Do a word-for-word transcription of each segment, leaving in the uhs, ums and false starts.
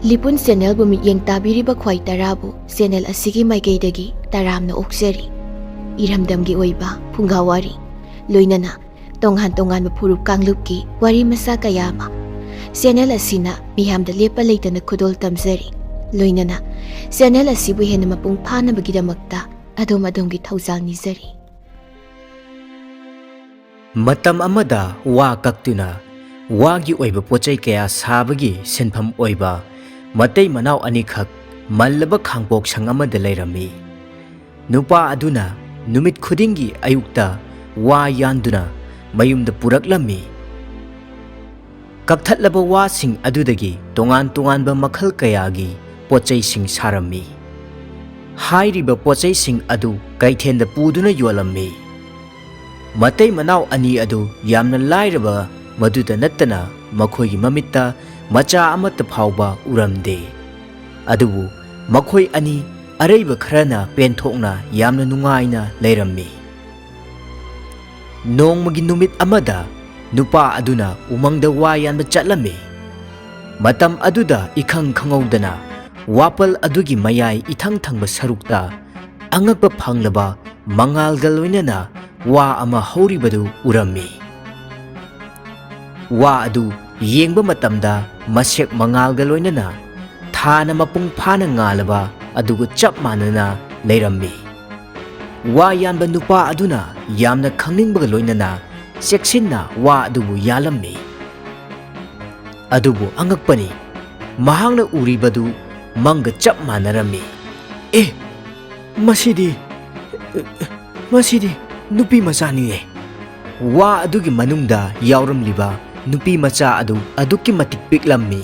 ꯂꯤꯄꯨꯟ ꯆꯦꯅꯦꯜꯕꯨ ꯃꯤꯠꯌꯦꯡ ꯇꯥꯕꯤꯔꯤꯕ ꯈ꯭ꯋꯥꯏ ꯇꯔꯥꯕꯨ ꯆꯦꯅꯦꯜ ꯑꯁꯤꯒꯤ ꯃꯥꯏꯀꯩꯗꯒꯤ ꯇꯔꯥꯝꯅ ꯑꯣꯛꯆꯔꯤ꯫ ꯏꯔꯝꯗꯝꯒꯤ ꯑꯣꯏꯕ ꯐꯨꯡꯒꯥ ꯋꯥꯔꯤ, ꯂꯣꯏꯅꯅ ꯇꯣꯉꯥꯟ ꯇꯣꯉꯥꯟꯕ ꯐꯨꯔꯨꯞ ꯀꯥꯡꯂꯨꯞꯀꯤ ꯋꯥꯔꯤ ꯃꯆꯥ ꯀꯌꯥ ꯑꯃ ꯆꯦꯅꯦꯜ ꯑꯁꯤꯅ ꯃꯤꯌꯥꯝꯗ ꯂꯦꯞꯄ ꯂꯩꯇꯅ ꯈꯨꯗꯣꯜ ꯇꯝꯖꯔꯤ꯫ ꯂꯣꯏꯅꯅ ꯆꯦꯅꯦꯜ ꯑꯁꯤꯕꯨ ꯍꯦꯟꯅ ꯃꯄꯨꯡ ꯐꯥꯅꯕꯒꯤꯗꯃꯛꯇ ꯑꯗꯣꯝ ꯑꯗꯣꯝꯒꯤ ꯊꯧꯖꯥꯜ ꯅꯤꯖꯔꯤ꯫ ꯃꯇꯝ ꯑꯃꯗ ꯋꯥ ꯀꯛꯇꯨꯅ ꯋꯥꯒꯤ ꯑꯣꯏꯕ ꯄꯣꯠꯆꯩ ꯀꯌꯥ ꯁꯥꯕꯒꯤ ꯁꯤꯟꯐꯝ ꯑꯣꯏꯕ ꯃꯇꯩ ꯃꯅꯥꯎ ꯑꯅꯤꯈꯛ ꯃꯜꯂꯕ ꯈꯥꯡꯄꯣꯛ ꯁꯪ ꯑꯃꯗ ꯂꯩꯔꯝꯃꯤ꯫ ꯅꯨꯄꯥ ꯑꯗꯨꯅ ꯅꯨꯃꯤꯠ ꯈꯨꯗꯤꯡꯒꯤ ꯑꯌꯨꯛꯇ ꯋꯥ ꯌꯥꯟꯗꯨꯅ ꯃꯌꯨꯝꯗ ꯄꯨꯔꯛꯂꯝꯃꯤ꯫ ꯀꯛꯊꯠꯂꯕ ꯋꯥꯁꯤꯡ ꯑꯗꯨꯗꯒꯤ ꯇꯣꯉꯥꯟ ꯇꯣꯉꯥꯟꯕ ꯃꯈꯜ ꯀꯌꯥꯒꯤ ꯄꯣꯠꯆꯩꯁꯤꯡ ꯁꯥꯔꯝꯃꯤ꯫ ꯍꯥꯏꯔꯤꯕ ꯄꯣꯠꯆꯩꯁꯤꯡ ꯑꯗꯨ ꯀꯩꯊꯦꯜꯗ ꯄꯨꯗꯨꯅ ꯌꯣꯜꯂꯝꯃꯤ꯫ ꯃꯇꯩ ꯃꯅꯥꯎ ꯑꯅꯤ ꯑꯗꯨ ꯌꯥꯝꯅ ꯂꯥꯏꯔꯕ ꯃꯗꯨꯗ ꯅꯠꯇꯅ ꯃꯈꯣꯏꯒꯤ ꯃꯃꯤꯠꯇ ꯃꯆꯥ ꯑꯃꯠꯇ ꯐꯥꯎꯕ ꯎꯔꯝꯗꯦ꯫ ꯑꯗꯨꯕꯨ ꯃꯈꯣꯏ ꯑꯅꯤ ꯑꯔꯩꯕ ꯈꯔꯅ ꯄꯦꯟꯊꯣꯛꯅ ꯌꯥꯝꯅ ꯅꯨꯡꯉꯥꯏꯅ ꯂꯩꯔꯝꯃꯤ꯫ ꯅꯣꯡꯃꯒꯤ ꯅꯨꯃꯤꯠ ꯑꯃꯗ ꯅꯨꯄꯥ ꯑꯗꯨꯅ ꯎꯃꯪꯗ ꯋꯥ ꯌꯥꯟꯕ ꯆꯠꯂꯝꯃꯤ꯫ ꯃꯇꯝ ꯑꯗꯨꯗ ꯏꯈꯪ ꯈꯪꯍꯧꯗꯅ ꯋꯥꯄꯜ ꯑꯗꯨꯒꯤ ꯃꯌꯥꯏ ꯏꯊꯪ ꯊꯪꯕ ꯁꯔꯨꯛꯇ ꯑꯉꯛꯄ ꯐꯪꯂꯕ ꯃꯉꯥꯜꯒ ꯂꯣꯏꯅꯅ ꯋꯥ ꯑꯃ ꯍꯧꯔꯤꯕꯗꯨ ꯎꯔꯝꯃꯤ꯫ ꯋꯥ ꯑꯗꯨ ꯌꯦꯡꯕ ꯃꯇꯝꯗ ꯃꯁꯦꯛ ꯃꯉꯥꯜꯒ ꯂꯣꯏꯅꯅ ꯊꯥꯅ ꯃꯄꯨꯡ ꯐꯥꯅ ꯉꯥꯜꯂꯕ ꯑꯗꯨꯒ ꯆꯞ ꯃꯥꯟꯅꯅ ꯂꯩꯔꯝꯃꯤ꯫ ꯋꯥ ꯌꯥꯟꯕ ꯅꯨꯄꯥ ꯑꯗꯨꯅ ꯌꯥꯝꯅ ꯈꯪꯅꯤꯡꯕꯒ ꯂꯣꯏꯅꯅ ꯆꯦꯛꯁꯤꯟꯅ ꯋꯥ ꯑꯗꯨꯕꯨ ꯌꯥꯜꯂꯝꯃꯤ꯫ ꯑꯗꯨꯕꯨ ꯑꯉꯛꯄꯅꯤ, ꯃꯍꯥꯛꯅ ꯎꯔꯤꯕꯗꯨ ꯃꯪꯒ ꯆꯞ ꯃꯥꯟꯅꯔꯝꯃꯤ꯫ "ꯑꯦ, ꯃꯁꯤꯗꯤ, ꯃꯁꯤꯗꯤ ꯅꯨꯄꯤ ꯃꯆꯥꯅꯤꯅꯦ!" ꯋꯥ ꯑꯗꯨꯒꯤ ꯃꯅꯨꯡꯗ ꯌꯥꯎꯔꯝꯂꯤꯕ ꯅꯨꯄꯤ ꯃꯆꯥ ꯑꯗꯨ ꯑꯗꯨꯛꯀꯤ ꯃꯇꯤꯛ ꯄꯤꯛꯂꯝꯃꯤ꯫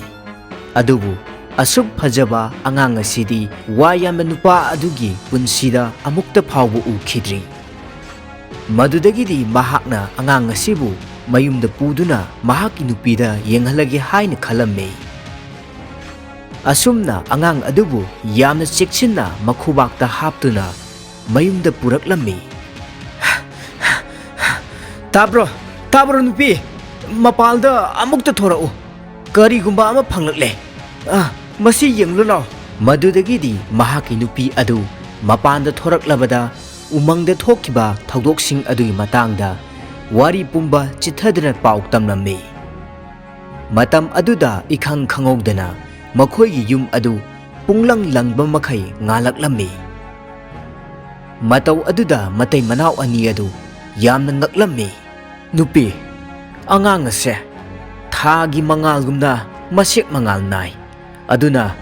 ꯑꯗꯨꯕꯨ ꯑꯁꯨꯛ ꯐꯖꯕ ꯑꯉꯥꯡ ꯑꯁꯤꯗꯤ ꯋꯥ ꯌꯥꯟꯕ ꯅꯨꯄꯥ ꯑꯗꯨꯒꯤ ꯄꯨꯟꯁꯤꯗ ꯑꯃꯨꯛꯇ ꯐꯥꯎꯕ ꯎꯈꯤꯗ꯭ꯔꯤ꯫ ꯃꯗꯨꯗꯒꯤꯗꯤ ꯃꯍꯥꯛꯅ ꯑꯉꯥꯡ ꯑꯁꯤꯕꯨ ꯃꯌꯨꯝꯗ ꯄꯨꯗꯨꯅ ꯃꯍꯥꯛꯀꯤ ꯅꯨꯄꯤꯗ ꯌꯦꯡꯍꯜꯂꯒꯦ ꯍꯥꯏꯅ ꯈꯜꯂꯝꯃꯤ꯫ ꯑꯁꯨꯝꯅ ꯑꯉꯥꯡ ꯑꯗꯨꯕꯨ ꯌꯥꯝꯅ ꯆꯦꯛꯁꯤꯟꯅ ꯃꯈꯨꯕꯥꯛꯇ ꯍꯥꯞꯇꯨꯅ ꯃꯌꯨꯝꯗ ꯄꯨꯔꯛꯂꯝꯃꯤ꯫ "ꯇꯥꯕ꯭ꯔꯣ? ꯇꯥꯕ꯭ꯔꯣ ꯅꯨꯄꯤ? ꯃꯄꯥꯜꯗ ꯑꯃꯨꯛꯇ ꯊꯣꯔꯛꯎ꯫ ꯀꯔꯤꯒꯨꯝꯕ ꯑꯃ ꯐꯪꯂꯛꯂꯦ꯫ ꯑ, ꯃꯁꯤ ꯌꯦꯡꯂꯨ ꯂꯥꯎ꯫ ꯃꯗꯨꯗꯒꯤꯗꯤ ꯃꯍꯥꯛꯀꯤ ꯅꯨꯄꯤ ꯑꯗꯨ ꯃꯄꯥꯟꯗ ꯊꯣꯔꯛꯂꯕꯗ ꯎꯃꯪꯗ ꯊꯣꯛꯈꯤꯕ ꯊꯧꯗꯣꯛꯁꯤꯡ ꯑꯗꯨꯒꯤ ꯃꯇꯥꯡꯗ ꯋꯥꯔꯤ ꯄꯨꯝꯕ ꯆꯤꯠꯊꯗꯨꯅ ꯄꯥꯎ ꯇꯝꯂꯝꯃꯤ꯫ ꯃꯇꯝ ꯑꯗꯨꯗ ꯏꯈꯪ ꯈꯪꯍꯧꯗꯅ ꯃꯈꯣꯏꯒꯤ ꯌꯨꯝ ꯑꯗꯨ ꯄꯨꯡꯂꯪ ꯂꯪꯕ ꯃꯈꯩ ꯉꯥꯜꯂꯛꯂꯝꯃꯤ꯫ ꯃꯇꯧ ꯑꯗꯨꯗ ꯃꯇꯩ ꯃꯅꯥꯎ ꯑꯅꯤ ꯑꯗꯨ ꯌꯥꯝꯅ ꯉꯛꯂꯝꯃꯤ꯫ "ꯅꯨꯄꯤ, ꯑꯉꯥꯡ ꯑꯁꯦ ꯊꯥꯒꯤ ꯃꯉꯥꯜꯒꯨꯝꯅ ꯃꯁꯦꯛ ꯃꯉꯥꯜ ꯅꯥꯏ꯫ ꯑꯗꯨꯅ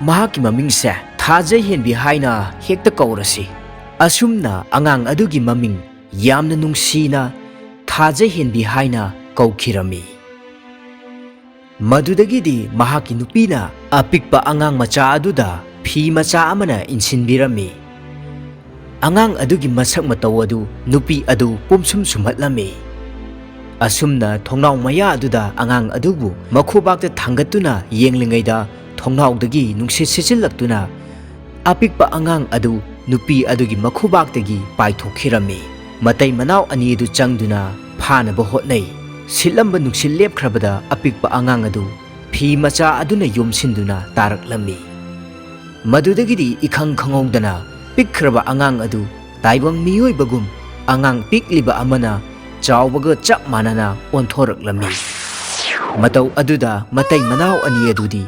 ꯃꯍꯥꯛꯀꯤ ꯃꯃꯤꯡꯁꯦ ꯊꯥꯖ ꯍꯦꯟꯕꯤ ꯍꯥꯏꯅ ꯍꯦꯛꯇ ꯀꯧꯔꯁꯤ꯫" ꯑꯁꯨꯝꯅ ꯑꯉꯥꯡ ꯑꯗꯨꯒꯤ ꯃꯃꯤꯡ ꯌꯥꯝꯅ ꯅꯨꯡꯁꯤꯅ ꯊꯥꯖ ꯍꯦꯟꯕꯤ ꯍꯥꯏꯅ ꯀꯧꯈꯤꯔꯝꯃꯤ꯫ ꯃꯗꯨꯗꯒꯤꯗꯤ ꯃꯍꯥꯛꯀꯤ ꯅꯨꯄꯤꯅ ꯑꯄꯤꯛꯄ ꯑꯉꯥꯡ ꯃꯆꯥ ꯑꯗꯨꯗ ꯐꯤ ꯃꯆꯥ ꯑꯃꯅ ꯏꯟꯁꯤꯟꯕꯤꯔꯝꯃꯤ꯫ ꯑꯉꯥꯡ ꯑꯗꯨꯒꯤ ꯃꯁꯛ ꯃꯇꯧ ꯑꯗꯨ ꯅꯨꯄꯤ ꯑꯗꯨ ꯄꯨꯝꯁꯨꯝ ꯁꯨꯝꯍꯠꯂꯝꯃꯤ꯫ ꯑꯁꯨꯝꯅ ꯊꯣꯡꯅꯥꯎ ꯃꯌꯥ ꯑꯗꯨꯗ ꯑꯉꯥꯡ ꯑꯗꯨꯕꯨ ꯃꯈꯨꯕꯥꯛꯇ ꯊꯥꯡꯒꯠꯇꯨꯅ ꯌꯦꯡꯂꯤꯉꯩꯗ, ꯊꯣꯡꯅꯥꯎꯗꯒꯤ ꯅꯨꯡꯁꯤꯠ ꯁꯤꯠꯆꯤꯜꯂꯛꯇꯨꯅ ꯑꯄꯤꯛꯄ ꯑꯉꯥꯡ ꯑꯗꯨ ꯅꯨꯄꯤ ꯑꯗꯨꯒꯤ ꯃꯈꯨꯕꯥꯛꯇꯒꯤ ꯄꯥꯏꯊꯣꯛꯈꯤꯔꯝꯃꯤ꯫ ꯃꯇꯩ ꯃꯅꯥꯎ ꯑꯅꯤ ꯑꯗꯨ ꯆꯪꯗꯨꯅ ꯐꯥꯅꯕ ꯍꯣꯠꯅꯩ꯫ ꯁꯤꯠꯂꯝꯕ ꯅꯨꯡꯁꯤꯠ ꯂꯦꯞꯈ꯭ꯔꯕꯗ ꯑꯄꯤꯛꯄ ꯑꯉꯥꯡ ꯑꯗꯨ ꯐꯤ ꯃꯆꯥ ꯑꯗꯨꯅ ꯌꯣꯝꯁꯤꯟꯗꯨꯅ ꯇꯥꯔꯛꯂꯝꯃꯤ꯫ ꯃꯗꯨꯗꯒꯤꯗꯤ ꯏꯈꯪ ꯈꯪꯍꯧꯗꯅ ꯄꯤꯛꯈ꯭ꯔꯕ ꯑꯉꯥꯡ ꯑꯗꯨ ꯇꯥꯏꯕꯪ ꯃꯤꯑꯣꯏꯕꯒꯨꯝ ꯑꯉꯥꯡ ꯄꯤꯛꯂꯤꯕ ꯑꯃꯅ ꯆꯥꯎꯕꯒ ꯆꯞ ꯃꯥꯟꯅꯅ ꯑꯣꯟꯊꯣꯔꯛꯂꯝꯃꯤ꯫ ꯃꯇꯧ ꯑꯗꯨꯗ ꯃꯇꯩ ꯃꯅꯥꯎ ꯑꯅꯤ ꯑꯗꯨꯗꯤ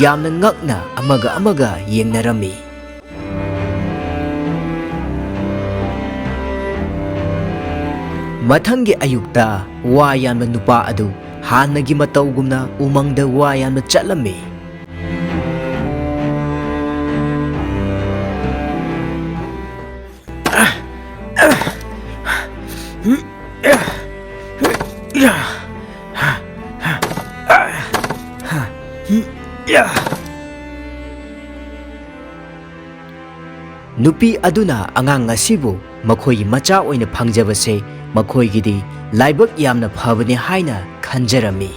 ꯌꯥꯝꯅ ꯉꯛꯅ ꯑꯃꯒ ꯑꯃꯒ ꯌꯦꯡꯅꯔꯝꯃꯤ꯫ ꯃꯊꯪꯒꯤ ꯑꯌꯨꯛꯇ ꯋꯥ ꯌꯥꯟꯕ ꯅꯨꯄꯥ ꯑꯗꯨ ꯍꯥꯟꯅꯒꯤ ꯃꯇꯧꯒꯨꯝꯅ ꯎꯃꯪꯗ ꯋꯥ ꯌꯥꯟꯕ ꯆꯠꯂꯝꯃꯤ꯫ ꯅꯨꯄꯤ ꯑꯗꯨꯅ ꯑꯉꯥꯡ ꯑꯁꯤꯕꯨ ꯃꯈꯣꯏꯒꯤ ꯃꯆꯥ ꯑꯣꯏꯅ ꯐꯪꯖꯕꯁꯦ ꯃꯈꯣꯏꯒꯤꯗꯤ ꯂꯥꯏꯕꯛ ꯌꯥꯝꯅ ꯐꯕꯅꯤ ꯍꯥꯏꯅ ꯈꯟꯖꯔꯝꯃꯤ꯫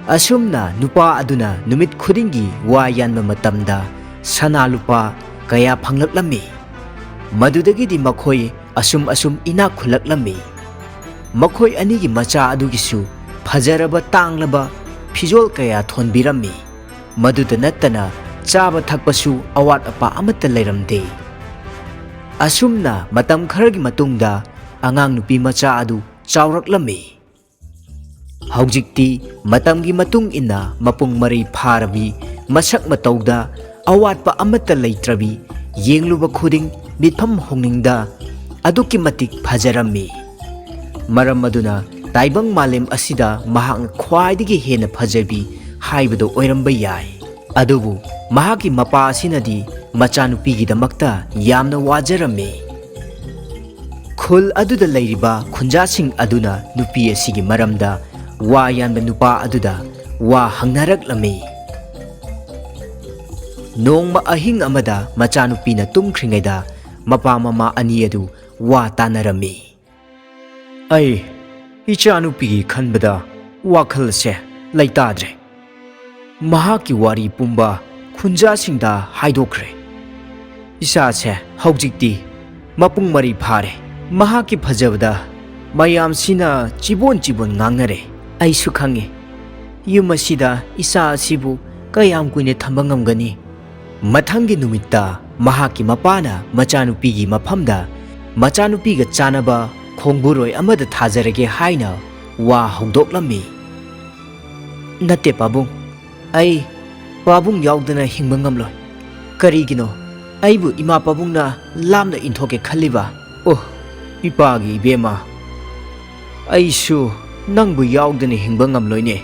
ꯑꯁꯨꯝꯅ ꯅꯨꯄꯥ ꯑꯗꯨꯅ ꯅꯨꯃꯤꯠ ꯈꯨꯗꯤꯡꯒꯤ ꯋꯥ ꯌꯥꯟꯕ ꯃꯇꯝꯗ ꯁꯅꯥ ꯂꯨꯄꯥ ꯀꯌꯥ ꯐꯪꯂꯛꯂꯝꯃꯤ꯫ ꯃꯗꯨꯗꯒꯤꯗꯤ ꯃꯈꯣꯏ ꯑꯁꯨꯝ ꯑꯁꯨꯝ ꯏꯅꯥꯛ ꯈꯨꯜꯂꯛꯂꯝꯃꯤ꯫ ꯃꯈꯣꯏ ꯑꯅꯤꯒꯤ ꯃꯆꯥ ꯑꯗꯨꯒꯤꯁꯨ ꯐꯖꯔꯕ ꯇꯥꯡꯂꯕ ꯐꯤꯖꯣꯜ ꯀꯌꯥ ꯊꯣꯟꯕꯤꯔꯝꯃꯤ꯫ ꯃꯗꯨꯗ ꯅꯠꯇꯅ ꯆꯥꯕ ꯊꯛꯄꯁꯨ ꯑꯋꯥꯠ ꯑꯄꯥ ꯑꯃꯠꯇ ꯂꯩꯔꯝꯗꯦ꯫ ꯑꯁꯨꯝꯅ ꯃꯇꯝ ꯈꯔꯒꯤ ꯃꯇꯨꯡꯗ ꯑꯉꯥꯡ ꯅꯨꯄꯤ ꯃꯆꯥ ꯑꯗꯨ ꯆꯥꯎꯔꯛꯂꯝꯃꯤ꯫ ꯍꯧꯖꯤꯛꯇꯤ ꯃꯇꯝꯒꯤ ꯃꯇꯨꯡ ꯏꯟꯅ ꯃꯄꯨꯡ ꯃꯔꯩ ꯐꯥꯔꯕꯤ, ꯃꯁꯛ ꯃꯇꯧꯗ ꯑꯋꯥꯠꯄ ꯑꯃꯠꯇ ꯂꯩꯇ꯭ꯔꯕꯤ, ꯌꯦꯡꯂꯨꯕ ꯈꯨꯗꯤꯡ ꯃꯤꯠꯐꯝ ꯍꯣꯡꯅꯤꯡꯗ ꯑꯗꯨꯛꯀꯤ ꯃꯇꯤꯛ ꯐꯖꯔꯝꯃꯤ꯫ ꯃꯔꯝ ꯑꯗꯨꯅ ꯇꯥꯏꯕꯪ ꯃꯥꯂꯦꯝ ꯑꯁꯤꯗ ꯃꯍꯥꯛꯅ ꯈ꯭ꯋꯥꯏꯗꯒꯤ ꯍꯦꯟꯅ ꯐꯖꯕꯤ ꯍꯥꯏꯕꯗꯨ ꯑꯣꯏꯔꯝꯕ ꯌꯥꯏ꯫ ꯑꯗꯨꯕꯨ ꯃꯍꯥꯛꯀꯤ ꯃꯄꯥ ꯑꯁꯤꯅꯗꯤ ꯃꯆꯥꯅꯨꯄꯤꯒꯤꯗꯃꯛꯇ ꯌꯥꯝꯅ ꯋꯥꯖꯔꯝꯃꯤ꯫ ꯈꯨꯜ ꯑꯗꯨꯗ ꯂꯩꯔꯤꯕ ꯈꯨꯟꯖꯥꯁꯤꯡ ꯑꯗꯨꯅ ꯅꯨꯄꯤ ꯑꯁꯤꯒꯤ ꯃꯔꯝꯗ ꯋꯥ ꯌꯥꯟꯕ ꯅꯨꯄꯥ ꯑꯗꯨꯗ ꯋꯥ ꯍꯪꯅꯔꯛꯂꯝꯃꯤ꯫ ꯅꯣꯡꯃ ꯑꯍꯤꯡ ꯑꯃꯗ ꯃꯆꯥꯅꯨꯄꯤꯅ ꯇꯨꯝꯈ꯭ꯔꯤꯉꯩꯗ ꯃꯄꯥ ꯃꯃꯥ ꯑꯅꯤ ꯑꯗꯨ ꯋꯥ ꯇꯥꯅꯔꯝꯃꯤ꯫ "ꯑꯩ ꯏꯆꯥꯅꯨꯄꯤꯒꯤ ꯈꯟꯕꯗ ꯋꯥꯈꯜꯁꯦ ꯂꯩꯇꯥꯗ꯭ꯔꯦ꯫ ꯃꯍꯥꯛꯀꯤ ꯋꯥꯔꯤ ꯄꯨꯝꯕ ꯈꯨꯟꯖꯥꯁꯤꯡꯗ ꯍꯥꯏꯗꯣꯛꯈ꯭ꯔꯦ꯫ ꯏꯆꯥꯁꯦ ꯍꯧꯖꯤꯛꯇꯤ ꯃꯄꯨꯡ ꯃꯔꯩ ꯐꯥꯔꯦ꯫ ꯃꯍꯥꯛꯀꯤ ꯐꯖꯕꯗ ꯃꯌꯥꯝꯁꯤꯅ ꯆꯤꯕꯣꯟ ꯆꯤꯕꯣꯟ ꯉꯥꯡꯅꯔꯦ꯫ ꯑꯩꯁꯨ ꯈꯪꯉꯤ, ꯌꯨꯝ ꯑꯁꯤꯗ ꯏꯆꯥ ꯑꯁꯤꯕꯨ ꯀꯌꯥꯝ ꯀꯨꯏꯅ ꯊꯝꯕ ꯉꯝꯒꯅꯤ?" ꯃꯊꯪꯒꯤ ꯅꯨꯃꯤꯠꯇ ꯃꯍꯥꯛꯀꯤ ꯃꯄꯥꯅ ꯃꯆꯥꯅꯨꯄꯤꯒꯤ ꯃꯐꯝꯗ ꯃꯆꯥꯅꯨꯄꯤꯒ ꯆꯥꯟꯅꯕ ꯈꯣꯡꯕꯨꯔꯣꯏ ꯑꯃꯗ ꯊꯥꯖꯔꯒꯦ ꯍꯥꯏꯅ ꯋꯥ ꯍꯧꯗꯣꯛꯂꯝꯃꯤ꯫ "ꯅꯠꯇꯦ ꯄꯥꯕꯨꯡ, ꯑꯩ ꯄꯥꯕꯨꯡ ꯌꯥꯎꯗꯅ ꯍꯤꯡꯕ ꯉꯝꯂꯣꯏ꯫ ꯀꯔꯤꯒꯤꯅꯣ ꯑꯩꯕꯨ ꯏꯃꯥ ꯄꯥꯕꯨꯡꯅ ꯂꯥꯞꯅ ꯏꯟꯊꯣꯛꯀꯦ ꯈꯜꯂꯤꯕ?" "ꯑꯣ, ꯏꯄꯥꯒꯤ ꯏꯕꯦꯝꯃ, ꯑꯩꯁꯨ ꯅꯪꯕꯨ ꯌꯥꯎꯗꯅ ꯍꯤꯡꯕ ꯉꯝꯂꯣꯏꯅꯦ꯫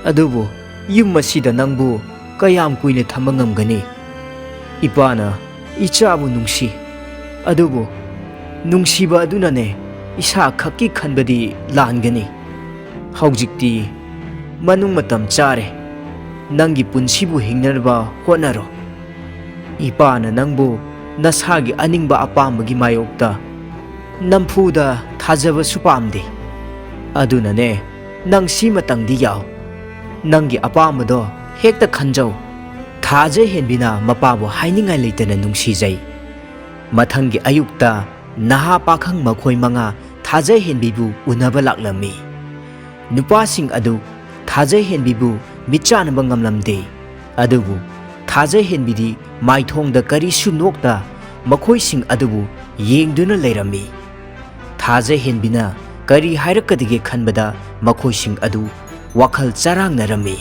ꯑꯗꯨꯕꯨ ꯌꯨꯝ ꯑꯁꯤꯗ ꯅꯪꯕꯨ ꯀꯌꯥꯝ ꯀꯨꯏꯅ ꯊꯝꯕ ꯉꯝꯒꯅꯤ? ꯏꯄꯥꯅ ꯏꯆꯥꯕꯨ ꯅꯨꯡꯁꯤ, ꯑꯗꯨꯕꯨ ꯅꯨꯡꯁꯤꯕ ꯑꯗꯨꯅꯅꯦ ꯏꯁꯥ ꯈꯛꯀꯤ ꯈꯟꯕꯗꯤ ꯂꯥꯟꯒꯅꯤ꯫ ꯍꯧꯖꯤꯛꯇꯤ ꯃꯅꯨꯡ ꯃꯇꯝ ꯆꯥꯔꯦ꯫ ꯅꯪꯒꯤ ꯄꯨꯟꯁꯤꯕꯨ ꯍꯤꯡꯅꯅꯕ ꯍꯣꯠꯅꯔꯣ꯫ ꯏꯄꯥꯅ ꯅꯪꯕꯨ ꯅꯁꯥꯒꯤ ꯑꯅꯤꯡꯕ ꯑꯄꯥꯝꯕꯒꯤ ꯃꯥꯌꯣꯛꯇ ꯅꯝꯐꯨꯗ ꯊꯥꯖꯕꯁꯨ ꯄꯥꯝꯗꯦ꯫ ꯑꯗꯨꯅꯅꯦ, ꯅꯪ ꯁꯤꯃꯇꯪꯗꯤ ꯌꯥꯎ꯫ ꯅꯪꯒꯤ ꯑꯄꯥꯝꯕꯗꯣ ꯍꯦꯛꯇ ꯈꯟꯖꯧ꯫" ꯊꯥꯖ ꯍꯦꯟꯕꯤꯅ ꯃꯄꯥꯕꯨ ꯍꯥꯏꯅꯤꯡꯉꯥꯏ ꯂꯩꯇꯅ ꯅꯨꯡꯁꯤꯖꯩ꯫ ꯃꯊꯪꯒꯤ ꯑꯌꯨꯛꯇ ꯅꯍꯥ ꯄꯥꯈꯪ ꯃꯈꯣꯏ ꯃꯉꯥ ꯊꯥꯖ ꯍꯦꯟꯕꯤꯕꯨ ꯎꯅꯕ ꯂꯥꯛꯂꯝꯃꯤ꯫ ꯅꯨꯄꯥꯁꯤꯡ ꯑꯗꯨ ꯊꯥꯖ ꯍꯦꯟꯕꯤꯕꯨ ꯃꯤꯠꯆꯥꯅꯕ ꯉꯝꯂꯝꯗꯦ꯫ ꯑꯗꯨꯕꯨ ꯊꯥꯖ ꯍꯦꯟꯕꯤꯗꯤ ꯃꯥꯏꯊꯣꯡꯗ ꯀꯔꯤꯁꯨ ꯅꯣꯛꯇ ꯃꯈꯣꯏꯁꯤꯡ ꯑꯗꯨꯕꯨ ꯌꯦꯡꯗꯨꯅ ꯂꯩꯔꯝꯃꯤ꯫ ꯊꯥꯖ ꯍꯦꯟꯕꯤꯅ ꯀꯔꯤ ꯍꯥꯏꯔꯛꯀꯗꯒꯦ ꯈꯟꯕꯗ ꯃꯈꯣꯏꯁꯤꯡ ꯑꯗꯨ ꯋꯥꯈꯜ ꯆꯔꯥꯡꯅꯔꯝꯃꯤ꯫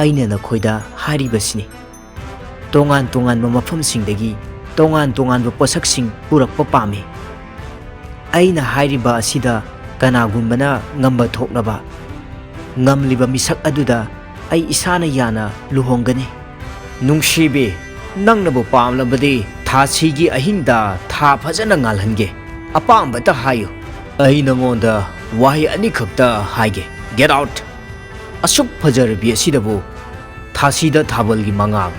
ꯑꯩꯅ ꯅꯈꯣꯏꯗ ꯍꯥꯏꯔꯤꯕꯁꯤꯅꯤ, ꯇꯣꯉꯥꯟ ꯇꯣꯉꯥꯟꯕ ꯃꯐꯝꯁꯤꯡꯗꯒꯤ ꯇꯣꯉꯥꯟ ꯇꯣꯉꯥꯟꯕ ꯄꯣꯠꯁꯛꯁꯤꯡ ꯄꯨꯔꯛꯄ ꯄꯥꯝꯃꯤ꯫ ꯑꯩꯅ ꯍꯥꯏꯔꯤꯕ ꯑꯁꯤꯗ ꯀꯅꯥꯒꯨꯝꯕꯅ ꯉꯝꯕ ꯊꯣꯛꯂꯕ ꯉꯝꯂꯤꯕ ꯃꯤꯁꯛ ꯑꯗꯨꯗ ꯑꯩ ꯏꯁꯥꯅ ꯌꯥꯅ ꯂꯨꯍꯣꯡꯒꯅꯤ꯫ ꯅꯨꯡꯁꯤꯕꯤ, ꯅꯪꯅꯕꯨ ꯄꯥꯝꯂꯕꯗꯤ ꯊꯥꯁꯤꯒꯤ ꯑꯍꯤꯡꯗ ꯊꯥ ꯐꯖꯅ ꯉꯥꯜꯍꯟꯒꯦ꯫ ꯑꯄꯥꯝꯕꯇ ꯍꯥꯏꯌꯨ꯫ ꯑꯩ ꯅꯉꯣꯟꯗ ꯋꯥꯍꯩ ꯑꯅꯤꯈꯛꯇ ꯍꯥꯏꯒꯦ꯫ Get out! ꯑꯁꯨꯛ ꯐꯖꯔꯕꯤ ꯑꯁꯤꯗꯕꯨ ꯊꯥꯁꯤꯗ ꯊꯥꯕꯜꯒꯤ ꯃꯉꯥꯜ?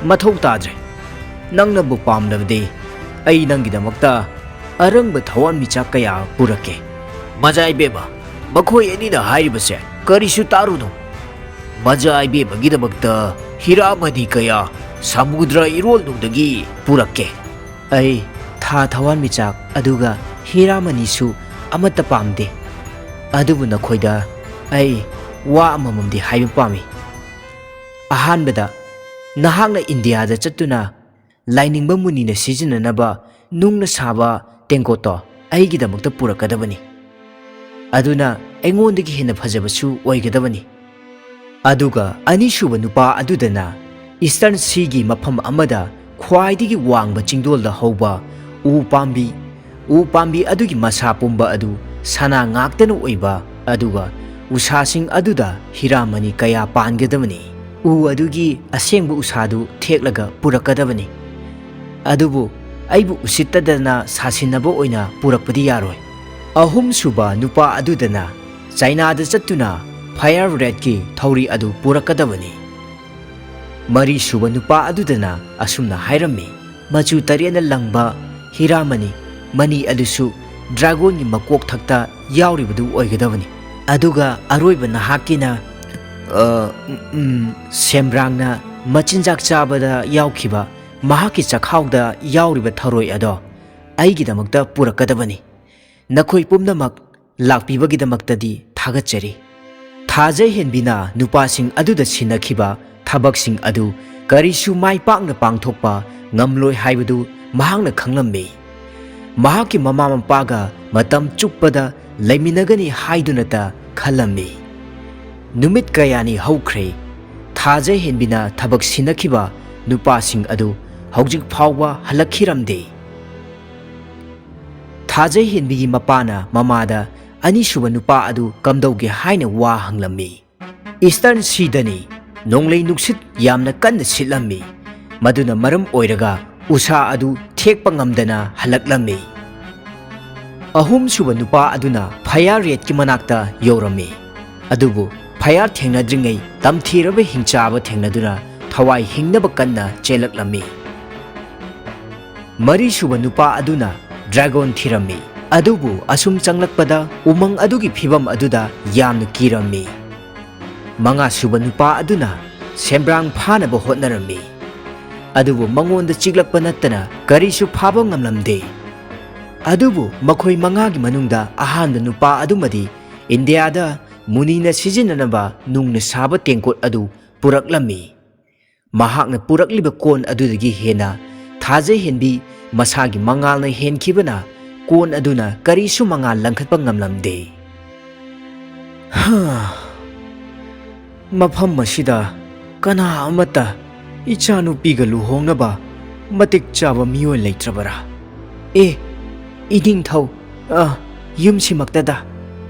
ꯃꯊꯧ ꯇꯥꯗ꯭ꯔꯦ꯫ ꯅꯪꯅꯕꯨ ꯄꯥꯝꯂꯕꯗꯤ ꯑꯩ ꯅꯪꯒꯤꯗꯃꯛꯇ ꯑꯔꯪꯕ ꯊꯋꯥꯟꯃꯤꯆꯥꯛ ꯀꯌꯥ ꯄꯨꯔꯛꯀꯦ꯫ ꯃꯖꯥ ꯏꯕꯦꯝꯃ, ꯃꯈꯣꯏ ꯑꯅꯤꯅ ꯍꯥꯏꯔꯤꯕꯁꯦ ꯀꯔꯤꯁꯨ ꯇꯥꯔꯨꯅꯨ꯫ ꯃꯖꯥ ꯏꯕꯦꯝꯃꯒꯤꯗꯃꯛꯇ ꯍꯤꯔꯥꯃꯅꯤ ꯀꯌꯥ ꯁꯃꯨꯗ꯭ꯔ ꯏꯔꯣꯜꯅꯨꯡꯗꯒꯤ ꯄꯨꯔꯛꯀꯦ꯫ ꯑꯩ ꯊꯥ ꯊꯋꯥꯟꯃꯤꯆꯥꯛ ꯑꯗꯨꯒ ꯍꯤꯔꯥꯃꯅꯤꯁꯨ ꯑꯃꯠꯇ ꯄꯥꯝꯗꯦ꯫ ꯑꯗꯨꯕꯨ ꯅꯈꯣꯏꯗ ꯑꯩ ꯋꯥ ꯑꯃꯃꯝꯗꯤ ꯍꯥꯏꯕ ꯄꯥꯝꯃꯤ꯫ ꯑꯍꯥꯟꯕꯗ, ꯅꯍꯥꯛꯅ ꯏꯟꯗꯤꯌꯥꯗ ꯆꯠꯇꯨꯅ ꯂꯥꯏꯅꯤꯡꯕ ꯃꯨꯅꯤꯅ ꯁꯤꯖꯤꯟꯅꯅꯕ ꯅꯨꯡꯅ ꯁꯥꯕ ꯇꯦꯡꯀꯣꯠꯇꯣ ꯑꯩꯒꯤꯗꯃꯛꯇ ꯄꯨꯔꯛꯀꯗꯕꯅꯤ꯫ ꯑꯗꯨꯅ ꯑꯩꯉꯣꯟꯗꯒꯤ ꯍꯦꯟꯅ ꯐꯖꯕꯁꯨ ꯑꯣꯏꯒꯗꯕꯅꯤ꯫ ꯑꯗꯨꯒ ꯑꯅꯤꯁꯨꯕ ꯅꯨꯄꯥ ꯑꯗꯨꯗꯅ ꯏꯁꯇꯔꯟ ꯁꯤꯒꯤ ꯃꯐꯝ ꯑꯃꯗ ꯈ꯭ꯋꯥꯏꯗꯒꯤ ꯋꯥꯡꯕ ꯆꯤꯡꯗꯣꯜꯗ ꯍꯧꯕ ꯎ ꯄꯥꯝꯕꯤ, ꯎ ꯄꯥꯝꯕꯤ ꯑꯗꯨꯒꯤ ꯃꯁꯥ ꯄꯨꯝꯕ ꯑꯗꯨ ꯁꯅꯥ ꯉꯥꯛꯇꯅ ꯑꯣꯏꯕ, ꯑꯗꯨꯒ ꯎꯁꯥꯁꯤꯡ ꯑꯗꯨꯗ ꯍꯤꯔꯥꯃꯅꯤ ꯀꯌꯥ ꯄꯥꯟꯒꯗꯕꯅꯤ꯫ ꯎ ꯑꯗꯨꯒꯤ ꯑꯁꯦꯡꯕ ꯎꯁꯥꯗꯨ ꯊꯦꯛꯂꯒ ꯄꯨꯔꯛꯀꯗꯕꯅꯤ꯫ ꯑꯗꯨꯕꯨ ꯑꯩꯕꯨ ꯎꯁꯤꯠꯇꯗꯅ ꯁꯥꯁꯤꯟꯅꯕ ꯑꯣꯏꯅ ꯄꯨꯔꯛꯄꯗꯤ ꯌꯥꯔꯣꯏ꯫ ꯑꯍꯨꯝꯁꯨꯕ ꯅꯨꯄꯥ ꯑꯗꯨꯗꯅ ꯆꯥꯏꯅꯥꯗ ꯆꯠꯇꯨꯅ ꯐꯥꯌꯔ ꯔꯦꯠꯀꯤ ꯊꯧꯔꯤ ꯑꯗꯨ ꯄꯨꯔꯛꯀꯗꯕꯅꯤ꯫ ꯃꯔꯤꯁꯨꯕ ꯅꯨꯄꯥ ꯑꯗꯨꯗꯅ ꯑꯁꯨꯝꯅ ꯍꯥꯏꯔꯝꯃꯤ, ꯃꯆꯨ ꯇꯔꯦꯠꯅ ꯂꯪꯕ ꯍꯤꯔꯥꯃꯅꯤ, ꯃꯅꯤ ꯑꯗꯨꯁꯨ ꯗ꯭ꯔꯥꯒꯣꯟꯒꯤ ꯃꯀꯣꯛ ꯊꯛꯇ ꯌꯥꯎꯔꯤꯕꯗꯨ ꯑꯣꯏꯒꯗꯕꯅꯤ꯫ ꯑꯗꯨꯒ ꯑꯔꯣꯏꯕ ꯅꯍꯥꯛꯀꯤꯅ, ꯑ, ꯎꯝ, ꯎꯝ, ꯁꯦꯝꯕ꯭ꯔꯥꯡꯅ ꯃꯆꯤꯟꯖꯥꯛ ꯆꯥꯕꯗ ꯌꯥꯎꯈꯤꯕ ꯃꯍꯥꯛꯀꯤ ꯆꯈꯥꯎꯗ ꯌꯥꯎꯔꯤꯕ ꯊꯔꯣꯏ ꯑꯗꯣ ꯑꯩꯒꯤꯗꯃꯛꯇ ꯄꯨꯔꯛꯀꯗꯕꯅꯤ꯫ ꯅꯈꯣꯏ ꯄꯨꯝꯅꯃꯛ ꯂꯥꯛꯄꯤꯕꯒꯤꯗꯃꯛꯇꯗꯤ ꯊꯥꯒꯠꯆꯔꯤ꯫ ꯊꯥꯖ ꯍꯦꯟꯕꯤꯅ ꯅꯨꯄꯥꯁꯤꯡ ꯑꯗꯨꯗ ꯁꯤꯟꯅꯈꯤꯕ ꯊꯕꯛꯁꯤꯡ ꯑꯗꯨ ꯀꯔꯤꯁꯨ ꯃꯥꯏ ꯄꯥꯛꯅ ꯄꯥꯡꯊꯣꯛꯄ ꯉꯝꯂꯣꯏ ꯍꯥꯏꯕꯗꯨ ꯃꯍꯥꯛꯅ ꯈꯪꯂꯝꯃꯤ꯫ ꯃꯍꯥꯛꯀꯤ ꯃꯃꯥ ꯃꯄꯥꯒ ꯃꯇꯝ ꯆꯨꯞꯄꯗ ꯂꯩꯃꯤꯟꯅꯒꯅꯤ ꯍꯥꯏꯗꯨꯅꯇ ꯈꯜꯂꯝꯃꯤ꯫ ꯅꯨꯃꯤꯠ ꯀꯌꯥꯅꯤ ꯍꯧꯈ꯭ꯔꯦ꯫ ꯊꯥꯖ ꯍꯦꯟꯕꯤꯅ ꯊꯕꯛ ꯁꯤꯟꯅꯈꯤꯕ ꯅꯨꯄꯥꯁꯤꯡ ꯑꯗꯨ ꯍꯧꯖꯤꯛ ꯐꯥꯎꯕ ꯍꯜꯂꯛꯈꯤꯔꯝꯗꯦ꯫ ꯊꯥꯖ ꯍꯦꯟꯕꯤꯒꯤ ꯃꯄꯥꯅ ꯃꯃꯥꯗ ꯑꯅꯤꯁꯨꯕ ꯅꯨꯄꯥ ꯑꯗꯨ ꯀꯝꯗꯧꯒꯦ ꯍꯥꯏꯅ ꯋꯥ ꯍꯪꯂꯝꯃꯤ꯫ ꯏꯁꯇꯔꯟ ꯁꯤꯗꯅꯤ꯫ ꯅꯣꯡꯂꯩ ꯅꯨꯡꯁꯤꯠ ꯌꯥꯝꯅ ꯀꯟꯅ ꯁꯤꯠꯂꯝꯃꯤ꯫ ꯃꯗꯨꯅ ꯃꯔꯝ ꯑꯣꯏꯔꯒ ꯎꯁꯥ ꯑꯗꯨ ꯊꯦꯛꯄ ꯉꯝꯗꯅ ꯍꯜꯂꯛꯂꯝꯃꯤ꯫ ꯑꯍꯨꯝꯁꯨꯕ ꯅꯨꯄꯥ ꯑꯗꯨꯅ ꯐꯌꯥꯔ ꯔꯦꯠꯀꯤ ꯃꯅꯥꯛꯇ ꯌꯧꯔꯝꯃꯤ꯫ ꯑꯗꯨꯕꯨ ꯐꯌꯥꯔ ꯊꯦꯡꯅꯗ꯭ꯔꯤꯉꯩ ꯇꯝꯊꯤꯔꯕ ꯍꯤꯡꯆꯥꯕ ꯊꯦꯡꯅꯗꯨꯅ ꯊꯋꯥꯏ ꯍꯤꯡꯅꯕ ꯀꯟꯅ ꯆꯦꯜꯂꯛꯂꯝꯃꯤ꯫ ꯃꯔꯤꯁꯨꯕ ꯅꯨꯄꯥ ꯑꯗꯨꯅ ꯗ꯭ꯔꯥꯒꯣꯟ ꯊꯤꯔꯝꯃꯤ꯫ ꯑꯗꯨꯕꯨ ꯑꯁꯨꯝ ꯆꯪꯂꯛꯄꯗ ꯎꯃꯪ ꯑꯗꯨꯒꯤ ꯐꯤꯕꯝ ꯑꯗꯨꯗ ꯌꯥꯝꯅ ꯀꯤꯔꯝꯃꯤ꯫ ꯃꯉꯥꯁꯨꯕ ꯅꯨꯄꯥ ꯑꯗꯨꯅ ꯁꯦꯝꯕ꯭ꯔꯥꯡ ꯐꯥꯅꯕ ꯍꯣꯠꯅꯔꯝꯃꯤ꯫ ꯑꯗꯨꯕꯨ ꯃꯉꯣꯟꯗ ꯆꯤꯛꯂꯛꯄ ꯅꯠꯇꯅ ꯀꯔꯤꯁꯨ ꯐꯥꯕ ꯉꯝꯂꯝꯗꯦ꯫ ꯑꯗꯨꯕꯨ ꯃꯈꯣꯏ ꯃꯉꯥꯒꯤ ꯃꯅꯨꯡꯗ ꯑꯍꯥꯟꯕ ꯅꯨꯄꯥ ꯑꯗꯨꯃꯗꯤ ꯏꯟꯗꯤꯌꯥꯗ ꯃꯨꯅꯤꯅ ꯁꯤꯖꯤꯟꯅꯅꯕ ꯅꯨꯡꯅ ꯁꯥꯕ ꯇꯦꯡꯀꯣꯠ ꯑꯗꯨ ꯄꯨꯔꯛꯂꯝꯃꯤ꯫ ꯃꯍꯥꯛꯅ ꯄꯨꯔꯛꯂꯤꯕ ꯀꯣꯟ ꯑꯗꯨꯗꯒꯤ ꯍꯦꯟꯅ ꯊꯥꯖ ꯍꯦꯟꯕꯤ ꯃꯁꯥꯒꯤ ꯃꯉꯥꯜꯅ ꯍꯦꯟꯈꯤꯕꯅ ꯀꯣꯟ ꯑꯗꯨꯅ ꯀꯔꯤꯁꯨ ꯃꯉꯥꯜ ꯂꯪꯈꯠꯄ ꯉꯝꯂꯝꯗꯦ꯫ ꯍꯥ! ꯃꯐꯝ ꯑꯁꯤꯗ ꯀꯅꯥ ꯑꯃꯠꯇ ꯏꯆꯥꯅꯨꯄꯤꯒ ꯂꯨꯍꯣꯡꯅꯕ ꯃꯇꯤꯛ ꯆꯥꯕ ꯃꯤꯑꯣꯏ ꯂꯩꯇ꯭ꯔꯕꯔꯥ? ꯑꯦ, ꯏꯅꯤꯡꯊꯧ, ꯑ, ꯌꯨꯝꯁꯤꯃꯛꯇꯗ,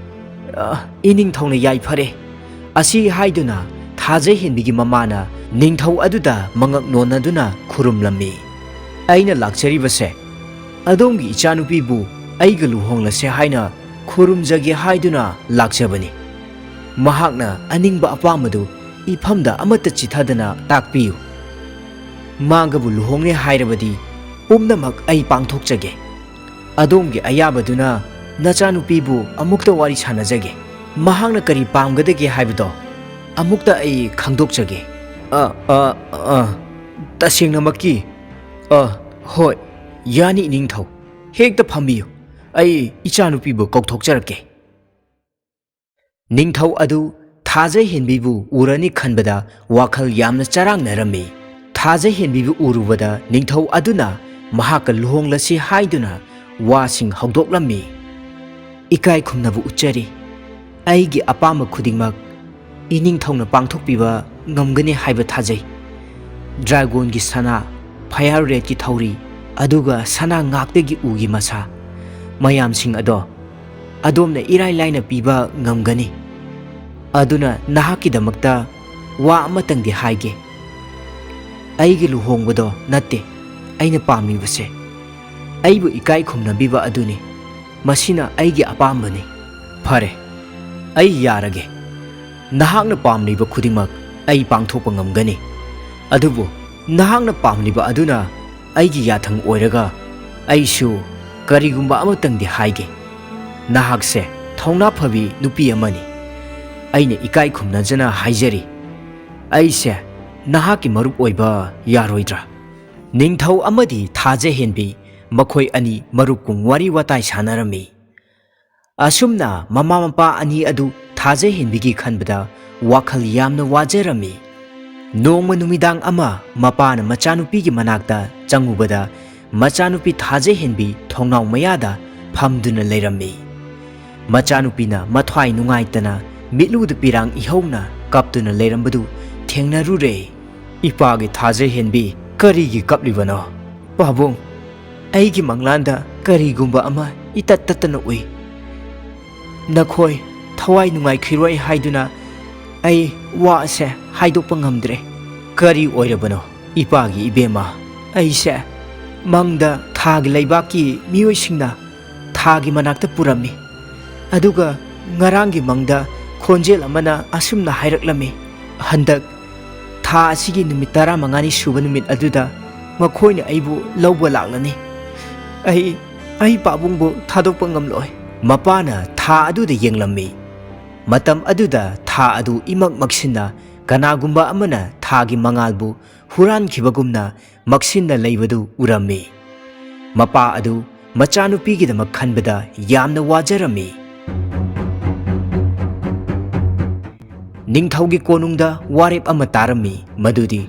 ꯑ, ꯏꯅꯤꯡꯊꯧꯅ ꯌꯥꯏꯐꯔꯦ꯫ ꯑꯁꯤ ꯍꯥꯏꯗꯨꯅ ꯊꯥꯖ ꯍꯦꯟꯕꯤꯒꯤ ꯃꯃꯥꯅ ꯅꯤꯡꯊꯧ ꯑꯗꯨꯗ ꯃꯉꯛ ꯅꯣꯟꯅꯗꯨꯅ ꯈꯨꯔꯨꯝꯂꯝꯃꯤ꯫ ꯑꯩꯅ ꯂꯥꯛꯆꯔꯤꯕꯁꯦ ꯑꯗꯣꯝꯒꯤ ꯏꯆꯥꯅꯨꯄꯤꯕꯨ ꯑꯩꯒ ꯂꯨꯍꯣꯡꯂꯁꯦ ꯍꯥꯏꯅ ꯈꯨꯔꯨꯝꯖꯒꯦ ꯍꯥꯏꯗꯨꯅ ꯂꯥꯛꯆꯕꯅꯤ꯫ ꯃꯍꯥꯛꯅ ꯑꯅꯤꯡꯕ ꯑꯄꯥꯝꯕꯗꯨ ꯏꯐꯝꯗ ꯑꯃꯠꯇ ꯆꯤꯊꯗꯅ ꯇꯥꯛꯄꯤꯌꯨ꯫ ꯃꯥꯒꯕꯨ ꯂꯨꯍꯣꯡꯂꯦ ꯍꯥꯏꯔꯕꯗꯤ ꯄꯨꯝꯅꯃꯛ ꯑꯩ ꯄꯥꯡꯊꯣꯛꯆꯒꯦ꯫ ꯑꯗꯣꯝꯒꯤ ꯑꯌꯥꯕꯗꯨꯅ ꯅꯆꯥꯅꯨꯄꯤꯕꯨ ꯑꯃꯨꯛꯇ ꯋꯥꯔꯤ ꯁꯥꯟꯅꯖꯒꯦ꯫ ꯃꯍꯥꯛꯅ ꯀꯔꯤ ꯄꯥꯝꯒꯗꯒꯦ ꯍꯥꯏꯕꯗꯣ ꯑꯃꯨꯛꯇ ꯑꯩ ꯈꯪꯗꯣꯛꯆꯒꯦ꯫ ꯑ, ꯑ, ꯑ, ꯇꯁꯦꯡꯅꯃꯛꯀꯤ? ꯑ, ꯍꯣꯏ, ꯌꯥꯅꯤ, ꯏꯅꯤꯡꯊꯧ꯫ ꯍꯦꯛꯇ ꯐꯝꯕꯤꯌꯨ꯫ ꯑꯩ ꯏꯆꯥꯅꯨꯄꯤꯕꯨ ꯀꯧꯊꯣꯛꯆꯔꯛꯀꯦ꯫ ꯅꯤꯡꯊꯧ ꯑꯗꯨ ꯊꯥꯖ ꯍꯦꯟꯕꯤꯕꯨ ꯎꯔꯅꯤ ꯈꯟꯕꯗ ꯋꯥꯈꯜ ꯌꯥꯝꯅ ꯆꯔꯥꯡꯅꯔꯝꯃꯤ꯫ ꯊꯥꯖ ꯍꯦꯟꯕꯤꯕꯨ ꯎꯔꯨꯕꯗ ꯅꯤꯡꯊꯧ ꯑꯗꯨꯅ ꯃꯍꯥꯛꯀ ꯂꯨꯍꯣꯡꯂꯁꯤ ꯍꯥꯏꯗꯨꯅ ꯋꯥꯁꯤꯡ ꯍꯧꯗꯣꯛꯂꯝꯃꯤ꯫ "ꯏꯀꯥꯏ ꯈꯨꯝꯅꯕ ꯎꯠꯆꯔꯤ꯫ ꯑꯩꯒꯤ ꯑꯄꯥꯝꯕ ꯈꯨꯗꯤꯡꯃꯛ ꯏꯅꯤꯡꯊꯧꯅ ꯄꯥꯡꯊꯣꯛꯄꯤꯕ ꯉꯝꯒꯅꯤ ꯍꯥꯏꯕ ꯊꯥꯖꯩ꯫ ꯗ꯭ꯔꯥꯒꯣꯟꯒꯤ ꯁꯅꯥ, ꯐꯥꯌꯔ ꯔꯦꯠꯀꯤ ꯊꯧꯔꯤ, ꯑꯗꯨꯒ ꯁꯅꯥ ꯉꯥꯛꯇꯒꯤ ꯎꯒꯤ ꯃꯁꯥ, ꯃꯌꯥꯝꯁꯤꯡ ꯑꯗꯣ ꯑꯗꯣꯝꯅ ꯏꯔꯥꯏ ꯂꯥꯏꯅ ꯄꯤꯕ ꯉꯝꯒꯅꯤ꯫ ꯑꯗꯨꯅ ꯅꯍꯥꯛꯀꯤꯗꯃꯛꯇ ꯋꯥ ꯑꯃꯇꯪꯗꯤ ꯍꯥꯏꯒꯦ꯫ ꯑꯩꯒꯤ ꯂꯨꯍꯣꯡꯕꯗꯣ ꯅꯠꯇꯦ ꯑꯩꯅ ꯄꯥꯝꯂꯤꯕꯁꯦ, ꯑꯩꯕꯨ ꯏꯀꯥꯏ ꯈꯨꯝꯅꯕꯤꯕ ꯑꯗꯨꯅꯤ꯫ ꯃꯁꯤꯅ ꯑꯩꯒꯤ ꯑꯄꯥꯝꯕꯅꯤ꯫" "ꯐꯔꯦ, ꯑꯩ ꯌꯥꯔꯒꯦ꯫ ꯅꯍꯥꯛꯅ ꯄꯥꯝꯂꯤꯕ ꯈꯨꯗꯤꯡꯃꯛ ꯑꯩ ꯄꯥꯡꯊꯣꯛꯄ ꯉꯝꯒꯅꯤ꯫ ꯑꯗꯨꯕꯨ ꯅꯍꯥꯛꯅ ꯄꯥꯝꯂꯤꯕ ꯑꯗꯨꯅ ꯑꯩꯒꯤ ꯌꯥꯊꯪ ꯑꯣꯏꯔꯒ ꯑꯩꯁꯨ ꯀꯔꯤꯒꯨꯝꯕ ꯑꯃꯇꯪꯗꯤ ꯍꯥꯏꯒꯦ꯫ ꯅꯍꯥꯛꯁꯦ ꯊꯧꯅꯥ ꯐꯕꯤ ꯅꯨꯄꯤ ꯑꯃꯅꯤ꯫ ꯑꯩꯅ ꯏꯀꯥꯏ ꯈꯨꯝꯅꯖꯅ ꯍꯥꯏꯖꯔꯤ, ꯑꯩꯁꯦ ꯅꯍꯥꯛꯀꯤ ꯃꯔꯨꯞ ꯑꯣꯏꯕ ꯌꯥꯔꯣꯏꯗ꯭ꯔꯥ?" ꯅꯤꯡꯊꯧ ꯑꯃꯗꯤ ꯊꯥꯖ ꯍꯦꯟꯕꯤ ꯃꯈꯣꯏ ꯑꯅꯤ ꯃꯔꯨꯞꯀꯨꯝ ꯋꯥꯔꯤ ꯋꯥꯇꯥꯏ ꯁꯥꯟꯅꯔꯝꯃꯤ꯫ ꯑꯁꯨꯝꯅ ꯃꯃꯥ ꯃꯄꯥ ꯑꯅꯤ ꯑꯗꯨ ꯊꯥꯖ ꯍꯦꯟꯕꯤꯒꯤ ꯈꯟꯕꯗ ꯋꯥꯈꯜ ꯌꯥꯝꯅ ꯋꯥꯖꯔꯝꯃꯤ꯫ ꯅꯣꯡꯃ ꯅꯨꯃꯤꯗꯥꯡ ꯑꯃ ꯃꯄꯥꯅ ꯃꯆꯥꯅꯨꯄꯤꯒꯤ ꯃꯅꯥꯛꯇ ꯆꯪꯉꯨꯕꯗ ꯃꯆꯥꯅꯨꯄꯤ ꯊꯥꯖ ꯍꯦꯟꯕꯤ ꯊꯣꯡꯅꯥꯎ ꯃꯌꯥꯗ ꯐꯝꯗꯨꯅ ꯂꯩꯔꯝꯃꯤ꯫ ꯃꯆꯥꯅꯨꯄꯤꯅ ꯃꯊ꯭ꯋꯥꯏ ꯅꯨꯡꯉꯥꯏꯇꯅ ꯃꯤꯠꯂꯨꯗ ꯄꯤꯔꯥꯡ ꯏꯍꯧꯅ ꯀꯞꯇꯨꯅ ꯂꯩꯔꯝꯕꯗꯨ ꯊꯦꯡꯅꯔꯨꯔꯦ꯫ "ꯏꯄꯥꯒꯤ ꯊꯥꯖ ꯍꯦꯟꯕꯤ, ꯀꯔꯤꯒꯤ ꯀꯞꯂꯤꯕꯅꯣ?" "ꯄꯥꯕꯨꯡ, ꯑꯩꯒꯤ ꯃꯪꯂꯥꯟꯗ ꯀꯔꯤꯒꯨꯝꯕ ꯑꯃ ꯏꯇꯠ ꯇꯠꯇꯅ ꯎꯏ꯫ ꯅꯈꯣꯏ ꯊꯋꯥꯏ ꯅꯨꯡꯉꯥꯏꯈꯤꯔꯣꯏ ꯍꯥꯏꯗꯨꯅ ꯑꯩ ꯋꯥ ꯑꯁꯦ ꯍꯥꯏꯗꯣꯛꯄ ꯉꯝꯗ꯭ꯔꯦ꯫" "ꯀꯔꯤ ꯑꯣꯏꯔꯕꯅꯣ ꯏꯄꯥꯒꯤ ꯏꯕꯦꯝꯃ?" "ꯑꯩꯁꯦ ꯃꯪꯗ ꯊꯥꯒꯤ ꯂꯩꯕꯥꯛꯀꯤ ꯃꯤꯑꯣꯏꯁꯤꯡꯅ ꯊꯥꯒꯤ ꯃꯅꯥꯛꯇ ꯄꯨꯔꯝꯃꯤ꯫ ꯑꯗꯨꯒ ꯉꯔꯥꯡꯒꯤ ꯃꯪꯗ ꯈꯣꯟꯖꯦꯜ ꯑꯃꯅ ꯑꯁꯨꯝꯅ ꯍꯥꯏꯔꯛꯂꯝꯃꯤ, 'ꯍꯟꯗꯛ ꯊꯥ ꯑꯁꯤꯒꯤ ꯅꯨꯃꯤꯠ ꯇꯔꯥꯃꯉꯥꯅꯤ ꯁꯨꯕ ꯅꯨꯃꯤꯠ ꯑꯗꯨꯗ ꯃꯈꯣꯏꯅ ꯑꯩꯕꯨ ꯂꯧꯕ ꯂꯥꯛꯂꯅꯤ꯫ ꯑꯩ, ꯑꯩ ꯄꯥꯕꯨꯡꯕꯨ ꯊꯥꯗꯣꯛꯄ ꯉꯝꯂꯣꯏ꯫" ꯃꯄꯥꯅ ꯊꯥ ꯑꯗꯨꯗ ꯌꯦꯡꯂꯝꯃꯤ꯫ ꯃꯇꯝ ꯑꯗꯨꯗ ꯊꯥ ꯑꯗꯨ ꯏꯃꯛ ꯃꯛꯁꯤꯟꯅ ꯀꯅꯥꯒꯨꯝꯕ ꯑꯃꯅ ꯊꯥꯒꯤ ꯃꯉꯥꯜꯕꯨ ꯍꯨꯔꯥꯟꯈꯤꯕꯒꯨꯝꯅ ꯃꯛꯁꯤꯟꯅ ꯂꯩꯕꯗꯨ ꯎꯔꯝꯃꯤ꯫ ꯃꯄꯥ ꯑꯗꯨ ꯃꯆꯥꯅꯨꯄꯤꯒꯤꯗꯃꯛ ꯈꯟꯕꯗ ꯌꯥꯝꯅ ꯋꯥꯖꯔꯝꯃꯤ꯫ ꯅꯤꯡꯊꯧꯒꯤ ꯀꯣꯅꯨꯡꯗ ꯋꯥꯔꯦꯞ ꯑꯃ ꯇꯥꯔꯝꯃꯤ, ꯃꯗꯨꯗꯤ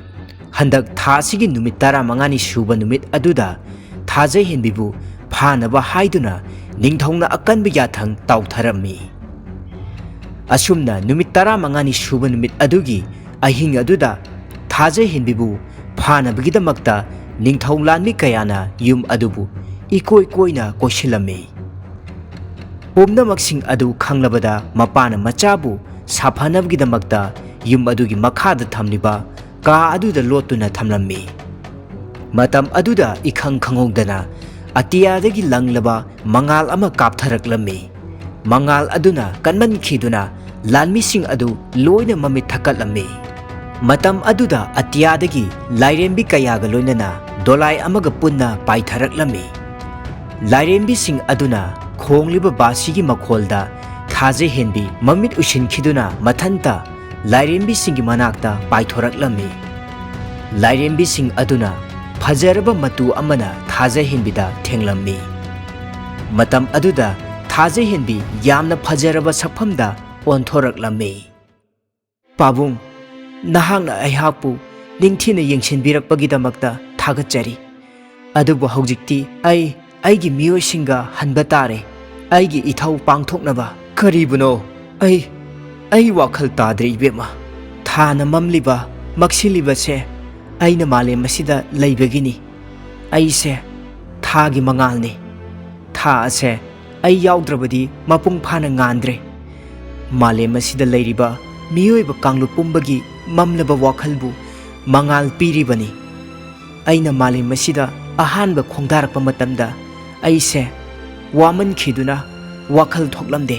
ꯍꯟꯗꯛ ꯊꯥ ꯑꯁꯤꯒꯤ ꯅꯨꯃꯤꯠ ꯇꯔꯥꯃꯉꯥꯅꯤ ꯁꯨꯕ ꯅꯨꯃꯤꯠ ꯑꯗꯨꯗ ꯊꯥꯖꯩꯍꯦꯟꯕꯤꯕꯨ ꯐꯥꯅꯕ ꯍꯥꯏꯗꯨꯅ ꯅꯤꯡꯊꯧꯅ ꯑꯀꯟꯕ ꯌꯥꯊꯪ ꯇꯥꯎꯊꯔꯝꯃꯤ꯫ ꯑꯁꯨꯝꯅ ꯅꯨꯃꯤꯠ ꯇꯔꯥꯃꯉꯥꯅꯤ ꯁꯨꯕ ꯅꯨꯃꯤꯠ ꯑꯗꯨꯒꯤ ꯑꯍꯤꯡ ꯑꯗꯨꯗ ꯊꯥꯖꯩꯍꯦꯟꯕꯤꯕꯨ ꯐꯥꯅꯕꯒꯤꯗꯃꯛꯇ ꯅꯤꯡꯊꯧ ꯂꯥꯟꯃꯤ ꯀꯌꯥꯅ ꯌꯨꯝ ꯑꯗꯨꯕꯨ ꯏꯀꯣꯏ ꯀꯣꯏꯅ ꯀꯣꯏꯁꯤꯜꯂꯝꯃꯤ꯫ ꯄꯨꯝꯅꯃꯛꯁꯤꯡ ꯑꯗꯨ ꯈꯪꯂꯕꯗ ꯃꯄꯥꯅ ꯃꯆꯥꯕꯨ ꯁꯥꯐꯅꯕꯒꯤꯗꯃꯛꯇ ꯌꯨꯝ ꯑꯗꯨꯒꯤ ꯃꯈꯥꯗ ꯊꯝꯂꯤꯕ ꯀꯥ ꯑꯗꯨꯗ ꯂꯣꯠꯇꯨꯅ ꯊꯝꯂꯝꯃꯤ꯫ ꯃꯇꯝ ꯑꯗꯨꯗ ꯏꯈꯪ ꯈꯪꯍꯧꯗꯅ ꯑꯇꯤꯌꯥꯗꯒꯤ ꯂꯪꯂꯕ ꯃꯉꯥꯜ ꯑꯃ ꯀꯥꯞꯊꯔꯛꯂꯝꯃꯤ꯫ ꯃꯉꯥꯜ ꯑꯗꯨꯅ ꯀꯟꯃꯟꯈꯤꯗꯨꯅ ꯂꯥꯟꯃꯤꯁꯤꯡ ꯑꯗꯨ ꯂꯣꯏꯅ ꯃꯃꯤꯠ ꯊꯛꯀꯠꯂꯝꯃꯤ꯫ ꯃꯇꯝ ꯑꯗꯨꯗ ꯑꯇꯤꯌꯥꯗꯒꯤ ꯂꯥꯏꯔꯦꯝꯕꯤ ꯀꯌꯥꯒ ꯂꯣꯏꯅꯅ ꯗꯣꯂꯥꯏ ꯑꯃꯒ ꯄꯨꯟꯅ ꯄꯥꯏꯊꯔꯛꯂꯝꯃꯤ꯫ ꯂꯥꯏꯔꯦꯝꯕꯤꯁꯤꯡ ꯑꯗꯨꯅ ꯈꯣꯡꯂꯤꯕ ꯕꯥꯁꯤꯒꯤ ꯃꯈꯣꯜꯗ ꯊꯥꯖꯩꯍꯦꯟꯕꯤ ꯃꯃꯤꯠ ꯎꯏꯁꯤꯟꯈꯤꯗꯨꯅ ꯃꯊꯟꯇ ꯂꯥꯏꯔꯦꯝꯕꯤꯁꯤꯡꯒꯤ ꯃꯅꯥꯛꯇ ꯄꯥꯏꯊꯣꯔꯛꯂꯝꯃꯤ꯫ ꯂꯥꯏꯔꯦꯝꯕꯤꯁꯤꯡ ꯑꯗꯨꯅ ꯐꯖꯔꯕ ꯃꯇꯨ ꯑꯃꯅ ꯊꯥꯖꯍꯦꯟꯕꯤꯗ ꯊꯦꯡꯂꯝꯃꯤ꯫ ꯃꯇꯝ ꯑꯗꯨꯗ ꯊꯥꯖꯍꯦꯟꯕꯤ ꯌꯥꯝꯅ ꯐꯖꯔꯕ ꯁꯛꯐꯝꯗ ꯑꯣꯟꯊꯣꯔꯛꯂꯝꯃꯤ꯫ "ꯄꯥꯕꯨꯡ, ꯅꯍꯥꯛꯅ ꯑꯩꯍꯥꯛꯄꯨ ꯅꯤꯡꯊꯤꯅ ꯌꯦꯡꯁꯤꯟꯕꯤꯔꯛꯄꯒꯤꯗꯃꯛꯇ ꯊꯥꯒꯠꯆꯔꯤ꯫ ꯑꯗꯨꯕꯨ ꯍꯧꯖꯤꯛꯇꯤ ꯑꯩ ꯑꯩꯒꯤ ꯃꯤꯑꯣꯏꯁꯤꯡꯒ ꯍꯟꯕ ꯇꯥꯔꯦ, ꯑꯩꯒꯤ ꯏꯊꯧ ꯄꯥꯡꯊꯣꯛꯅꯕ꯫" "ꯀꯔꯤꯕꯨꯅꯣ? ꯑꯩ, ꯑꯩ ꯋꯥꯈꯜ ꯇꯥꯗ꯭ꯔꯦ, ꯏꯕꯦꯝꯃ꯫ ꯊꯥꯅ ꯃꯝꯂꯤꯕ, ꯃꯛꯁꯤꯜꯂꯤꯕꯁꯦ ꯑꯩꯅ ꯃꯥꯂꯦꯝ ꯑꯁꯤꯗ ꯂꯩꯕꯒꯤꯅꯤ꯫ ꯑꯩꯁꯦ ꯊꯥꯒꯤ ꯃꯉꯥꯜꯅꯤ꯫ ꯊꯥ ꯑꯁꯦ ꯑꯩ ꯌꯥꯎꯗ꯭ꯔꯕꯗꯤ ꯃꯄꯨꯡ ꯐꯥꯅ ꯉꯥꯟꯗ꯭ꯔꯦ꯫ ꯃꯥꯂꯦꯝ ꯑꯁꯤꯗ ꯂꯩꯔꯤꯕ ꯃꯤꯑꯣꯏꯕ ꯀꯥꯡꯂꯨꯞ ꯄꯨꯝꯕꯒꯤ ꯃꯝꯂꯕ ꯋꯥꯈꯜꯕꯨ ꯃꯉꯥꯜ ꯄꯤꯔꯤꯕꯅꯤ꯫ ꯑꯩꯅ ꯃꯥꯂꯦꯝ ꯑꯁꯤꯗ ꯑꯍꯥꯟꯕ ꯈꯣꯡꯗꯥꯔꯛꯄ ꯃꯇꯝꯗ ꯑꯩꯁꯦ ꯋꯥꯃꯟꯈꯤꯗꯨꯅ ꯋꯥꯈꯜ ꯊꯣꯛꯂꯝꯗꯦ꯫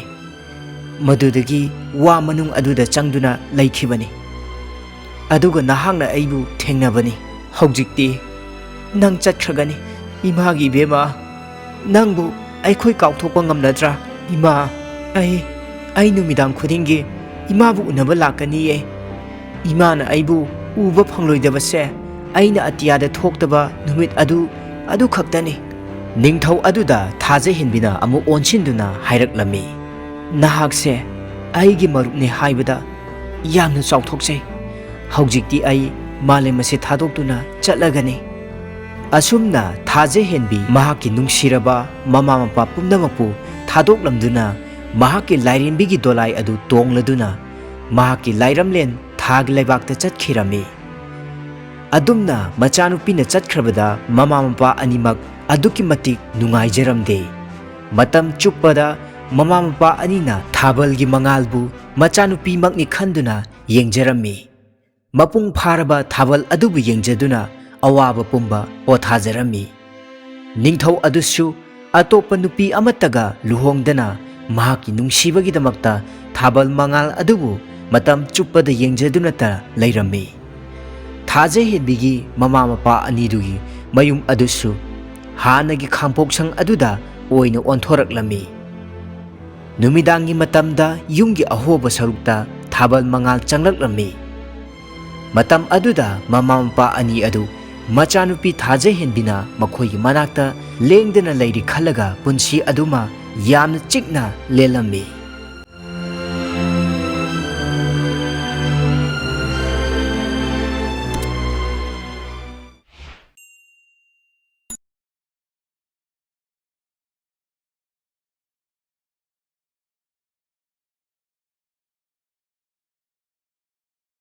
ꯃꯗꯨꯗꯒꯤ ꯋꯥ ꯃꯅꯨꯡ ꯑꯗꯨꯗ ꯆꯪꯗꯨꯅ ꯂꯩꯈꯤꯕꯅꯤ꯫ ꯑꯗꯨꯒ ꯅꯍꯥꯛꯅ ꯑꯩꯕꯨ ꯊꯦꯡꯅꯕꯅꯤ꯫ ꯍꯧꯖꯤꯛꯇꯤ ꯅꯪ ꯆꯠꯈ꯭ꯔꯒꯅꯤ, ꯏꯃꯥꯒꯤ ꯏꯕꯦꯝꯃ꯫ ꯅꯪꯕꯨ ꯑꯩꯈꯣꯏ ꯀꯥꯎꯊꯣꯛꯄ ꯉꯝꯅꯗ꯭ꯔꯥ? ꯏꯃꯥ, ꯑꯩ, ꯑꯩ ꯅꯨꯃꯤꯗꯥꯡ ꯈꯨꯗꯤꯡꯒꯤ ꯏꯃꯥꯕꯨ ꯎꯅꯕ ꯂꯥꯛꯀꯅꯤꯌꯦ꯫ ꯏꯃꯥꯅ ꯑꯩꯕꯨ ꯎꯕ ꯐꯪꯂꯣꯏꯗꯕꯁꯦ ꯑꯩꯅ ꯑꯇꯤꯌꯥꯗ ꯊꯣꯛꯇꯕ ꯅꯨꯃꯤꯠ ꯑꯗꯨ, ꯑꯗꯨ ꯈꯛꯇꯅꯤ꯫" ꯅꯤꯡꯊꯧ ꯑꯗꯨꯗ ꯊꯥꯖꯍꯦꯟꯕꯤꯅ ꯑꯃꯨꯛ ꯑꯣꯟꯁꯤꯟꯗꯨꯅ ꯍꯥꯏꯔꯛꯂꯝꯃꯤ, "ꯅꯍꯥꯛꯁꯦ ꯑꯩꯒꯤ ꯃꯔꯨꯞꯅꯤ ꯍꯥꯏꯕꯗ ꯌꯥꯝꯅ ꯆꯥꯎꯊꯣꯛꯆꯩ꯫ ꯍꯧꯖꯤꯛꯇꯤ ꯑꯩ ꯃꯥꯂꯦꯝ ꯑꯁꯤ ꯊꯥꯗꯣꯛꯇꯨꯅ ꯆꯠꯂꯒꯅꯤ꯫ ꯑꯁꯨꯝꯅ ꯊꯥꯖ ꯍꯦꯟꯕꯤ ꯃꯍꯥꯛꯀꯤ ꯅꯨꯡꯁꯤꯔꯕ ꯃꯃꯥ ꯃꯄꯥ ꯄꯨꯝꯅꯃꯛꯄꯨ ꯊꯥꯗꯣꯛꯂꯝꯗꯨꯅ ꯃꯍꯥꯛꯀꯤ ꯂꯥꯏꯔꯦꯝꯕꯤꯒꯤ ꯗꯣꯂꯥꯏ ꯑꯗꯨ ꯇꯣꯡꯂꯗꯨꯅ ꯃꯍꯥꯛꯀꯤ ꯂꯥꯏꯔꯝꯂꯦꯟ ꯊꯥꯒꯤ ꯂꯩꯕꯥꯛꯇ ꯆꯠꯈꯤꯔꯝꯃꯤ꯫ ꯑꯗꯨꯝꯅ ꯃꯆꯥꯅꯨꯄꯤꯅ ꯆꯠꯈ꯭ꯔꯕꯗ ꯃꯃꯥ ꯃꯄꯥ ꯑꯅꯤꯃꯛ ꯑꯗꯨꯛꯀꯤ ꯃꯇꯤꯛ ꯅꯨꯡꯉꯥꯏꯖꯔꯝꯗꯦ꯫ ꯃꯇꯝ ꯆꯨꯞꯄꯗ ꯃꯃꯥ ꯃꯄꯥ ꯑꯅꯤꯅ ꯊꯥꯕꯜꯒꯤ ꯃꯉꯥꯜꯕꯨ ꯃꯆꯥꯅꯨꯄꯤꯃꯛꯅꯤ ꯈꯟꯗꯨꯅ ꯌꯦꯡꯖꯔꯝꯃꯤ꯫ ꯃꯄꯨꯡ ꯐꯥꯔꯕ ꯊꯥꯕꯜ ꯑꯗꯨꯕꯨ ꯌꯦꯡꯖꯗꯨꯅ ꯑꯋꯥꯕ ꯄꯨꯝꯕ ꯄꯣꯊꯥꯖꯔꯝꯃꯤ꯫ ꯅꯤꯡꯊꯧ ꯑꯗꯨꯁꯨ ꯑꯇꯣꯞꯄ ꯅꯨꯄꯤ ꯑꯃꯠꯇꯒ ꯂꯨꯍꯣꯡꯗꯅ ꯃꯍꯥꯛꯀꯤ ꯅꯨꯡꯁꯤꯕꯒꯤꯗꯃꯛꯇ ꯊꯥꯕꯜ ꯃꯉꯥꯜ ꯑꯗꯨꯕꯨ ꯃꯇꯝ ꯆꯨꯞꯄꯗ ꯌꯦꯡꯖꯗꯨꯅꯇ ꯂꯩꯔꯝꯃꯤ꯫ ꯊꯥꯖ ꯍꯦꯟꯕꯤꯒꯤ ꯃꯃꯥ ꯃꯄꯥ ꯑꯅꯤꯗꯨꯒꯤ ꯃꯌꯨꯝ ꯑꯗꯨꯁꯨ ꯍꯥꯟꯅꯒꯤ ꯈꯥꯡꯄꯣꯛꯁꯪ ꯑꯗꯨꯗ ꯑꯣꯏꯅ ꯑꯣꯟꯊꯣꯔꯛꯂꯝꯃꯤ꯫ ꯅꯨꯃꯤꯗꯥꯡꯒꯤ ꯃꯇꯝꯗ ꯌꯨꯝꯒꯤ ꯑꯍꯣꯕ ꯁꯔꯨꯛꯇ ꯊꯥꯕꯜ ꯃꯉꯥꯜ ꯆꯪꯂꯛꯂꯝꯃꯤ꯫ ꯃꯇꯝ ꯑꯗꯨꯗ ꯃꯃꯥ ꯃꯄꯥ ꯑꯅꯤ ꯑꯗꯨ ꯃꯆꯥꯅꯨꯄꯤ ꯊꯥꯖ ꯍꯦꯟꯕꯤꯅ ꯃꯈꯣꯏꯒꯤ ꯃꯅꯥꯛꯇ ꯂꯦꯡꯗꯅ ꯂꯩꯔꯤ ꯈꯜꯂꯒ ꯄꯨꯟꯁꯤ ꯑꯗꯨꯃ ꯌꯥꯝꯅ ꯆꯤꯛꯅ ꯂꯦꯜꯂꯝꯃꯤ꯫